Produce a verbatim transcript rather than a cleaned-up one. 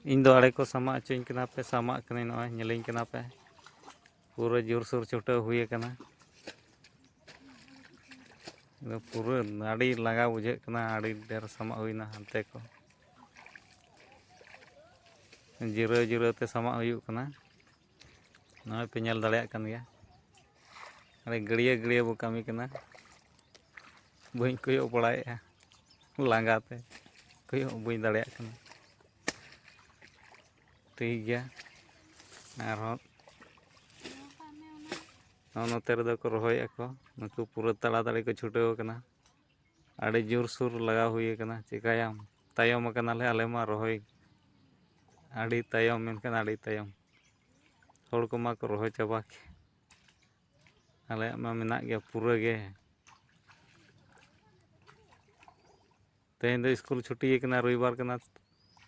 ᱤᱧ ᱫᱚ ᱟᱲᱮ ᱠᱚ ᱥᱟᱢᱟᱜ ᱦᱚᱪᱚᱧ ᱠᱟᱱᱟ ᱯᱮ, ᱥᱟᱢᱟᱜ ᱠᱟᱹᱱᱟᱹᱧ, ᱱᱚᱜᱼᱚᱭ ᱧᱮᱞᱤᱧ ᱠᱟᱱᱟ ᱯᱮ, ᱯᱩᱨᱟᱹ ᱡᱳᱨᱥᱳᱨ ᱪᱷᱩᱴᱟᱹᱣ ᱦᱩᱭ ᱟᱠᱟᱱᱟ᱾ ᱟᱫᱚ ᱯᱩᱨᱟᱹ ᱟᱹᱰᱤ ᱞᱟᱸᱜᱟ ᱵᱩᱡᱷᱟᱹᱜ ᱠᱟᱱᱟ, ᱟᱹᱰᱤ ᱰᱷᱮᱨ ᱥᱟᱢᱟᱜ ᱦᱩᱭᱱᱟ ᱦᱟᱱᱛᱮ ᱠᱚ᱾ ᱡᱤᱨᱟᱹᱣ ᱡᱤᱨᱟᱹᱣ ᱛᱮ ᱥᱟᱢᱟᱜ ᱦᱩᱭᱩᱜ ᱠᱟᱱᱟ᱾ ᱱᱚᱜᱼᱚᱭ ᱯᱮ ᱧᱮᱞ ᱫᱟᱲᱮᱭᱟᱜ ᱠᱟᱱ ᱜᱮᱭᱟ, ᱟᱹᱰᱤ ᱜᱟᱹᱲᱭᱟᱹ ᱜᱟᱹᱲᱭᱟᱹ ᱵᱚ ᱠᱟᱹᱢᱤ ᱠᱟᱱᱟ᱾ ᱵᱟᱹᱧ ᱠᱚᱭᱚᱜ ᱵᱟᱲᱟᱭᱮᱫᱼᱟ, ᱞᱟᱸᱜᱟ ᱛᱮ ᱠᱚᱭᱚᱜ ᱵᱟᱹᱧ ᱫᱟᱲᱮᱭᱟᱜ ᱠᱟᱱᱟ᱾ ᱴᱷᱤᱠ ᱜᱮᱭᱟ, ᱟᱨᱦᱚᱸ ᱱᱚᱜᱼᱚ ᱱᱚᱛᱮ ᱨᱮᱫᱚ ᱠᱚ ᱨᱚᱦᱚᱭᱮᱫᱼᱟ ᱠᱚ, ᱱᱩᱠᱩ ᱯᱩᱨᱟᱹ ᱛᱟᱲᱟᱛᱟᱲᱤ ᱠᱚ ᱪᱷᱩᱴᱟᱹᱣ ᱟᱠᱟᱱᱟ᱾ ᱟᱹᱰᱤ ᱡᱳᱨᱥᱳᱨ ᱞᱟᱜᱟᱣ ᱦᱩᱭ ᱟᱠᱟᱱᱟ, ᱪᱤᱠᱟᱹᱭᱟᱢ, ᱛᱟᱭᱚᱢ ᱟᱠᱟᱱᱟᱞᱮ ᱟᱞᱮ ᱢᱟ ᱨᱚᱦᱚᱭ, ᱟᱹᱰᱤ ᱛᱟᱭᱚᱢ, ᱢᱮᱱᱠᱷᱟᱱ ᱟᱹᱰᱤ ᱛᱟᱭᱚᱢ᱾ ᱦᱚᱲ ᱠᱚᱢᱟ ᱠᱚ ᱨᱚᱦᱚᱭ ᱪᱟᱵᱟ ᱠᱮᱫ, ᱟᱞᱮᱭᱟᱜ ᱢᱟ ᱢᱮᱱᱟᱜ ᱜᱮᱭᱟ ᱯᱩᱨᱟᱹ ᱜᱮ᱾ ᱛᱮᱦᱮᱧ ᱫᱚ ᱥᱠᱩᱞ ᱪᱷᱩᱴᱤ ᱠᱟᱱᱟ, ᱨᱚᱵᱤᱵᱟᱨ ᱠᱟᱱᱟ,